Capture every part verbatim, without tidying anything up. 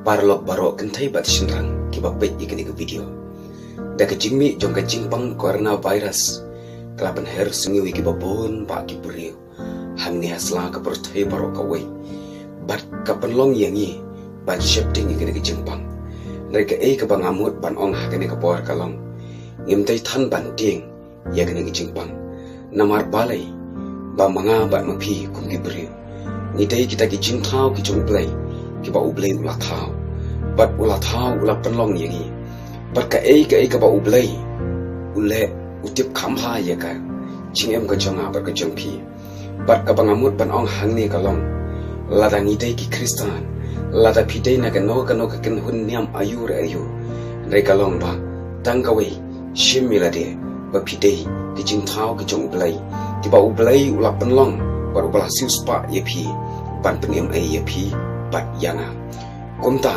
Paralok baroh kynthei bad shynrang kiba peit ïa kane ka video. Da ka jingmih jong ka jingpang coronavirus, ka la pynher sngew ïa kiba bun bha ki briew hangne ha sla ka pyrthei baroh kawei. Bad ka pynlong ïa ngi ban sheptieng ïa kane ka jingpang. Hynrei kaei kaba nga mut ban ong ha kane ka por ka long, ngim dei than ban tieng ïa kane ka jingpang. Namar balei? Ba ma nga bad ma phi kum ki briew, ngi dei kita ki jingthaw ki jong U Blei, kiba U Blei u la thaw. Bad u la thaw, u la pynlong ïa ngi. Bad kaei kaei kaba U Blei u leh, u tip kham bha ïa ka jingim ka jong nga bad ka jong phi. Bad kaba nga mut ban ong hangne ka long, lada ngi dei ki Khristan, lada phi dei na kano kano ka kynhun niam aïu re aïu, hynrei ka long ba tang kawei, shim ïa lade ba phi dei ki jingthaw ki jong U Blei, kiba U Blei u la pynlong bad uba la siewspah ïa phi ban pynim ei ïa phi bad ïa nga. Kumta,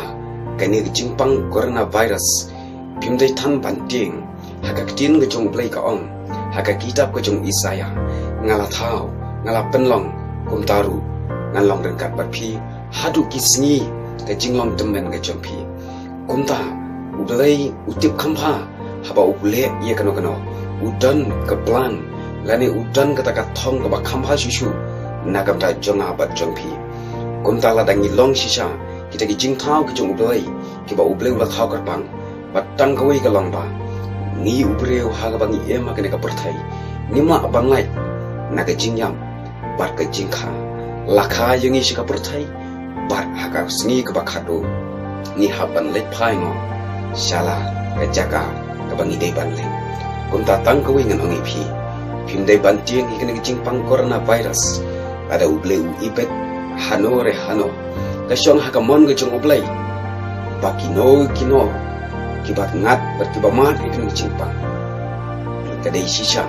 kane ka jingpang coronavirus, phim dei than ban tieng. Ha ka ktien ka jong U Blei ka ong ha ka kitab ka jong Isaiah, nga la thaw, nga la pynlong, kumta ruh ngan long ryngkat bad phi haduh ki sngi ka jinglong tymmen ka jong phi. Kumta, U Blei u tip kham bha haba u leh ïa kano kano, u don ka plan lane u don kata ka thong kaba kham bha shuh shuh na ka bynta jong nga bad jong phi. Kumta lada ngi long shisha kita ki jingthaw ki jong U Blei, kiba U Blei u la thaw kyrpang, bad tang kawei ka long ba ngi u briew ha kaba ngi im ha kane ka pyrthei, ngim lah ban lait na ka jingïap bad ka jingkha. La kha ïa ngi sha ka pyrthei, bad ha ka sngi kaba khatduh ngi hap ban leit phai noh sha la ka jaka kaba ngi dei ban leit. Kumta tang kawei ngan ong ïa phi, phim dei ban tieng ïa kane ka jingpang coronavirus. Lada U Blei u ibit hano re hano, ka shong ha ka mon ka jong U Blei ba kino kino kiba ngat bad kiba mad ïa kane ka jingpang, ka dei shisha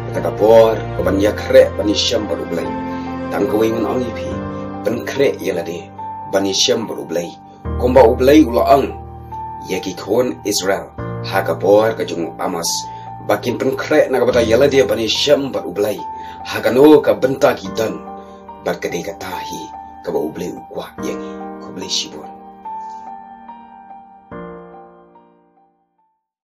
kata ka por kaban ïakhreh ban ïashem bad U Blei. Tang kawei ngan ong ïa phi, pynkhreh ïa lade ban ïashem bad U Blei, kumba U Blei u la ong ïa ki khun Israel ha ka por ka jong u Amos, ba kin pynkhreh na ka bynta ïa lade ban ïashem bad U Blei ha kano ka bynta ki don. Bad ka dei kata hi kaba U Blei u kwah ïa ngi. Khublei shibun.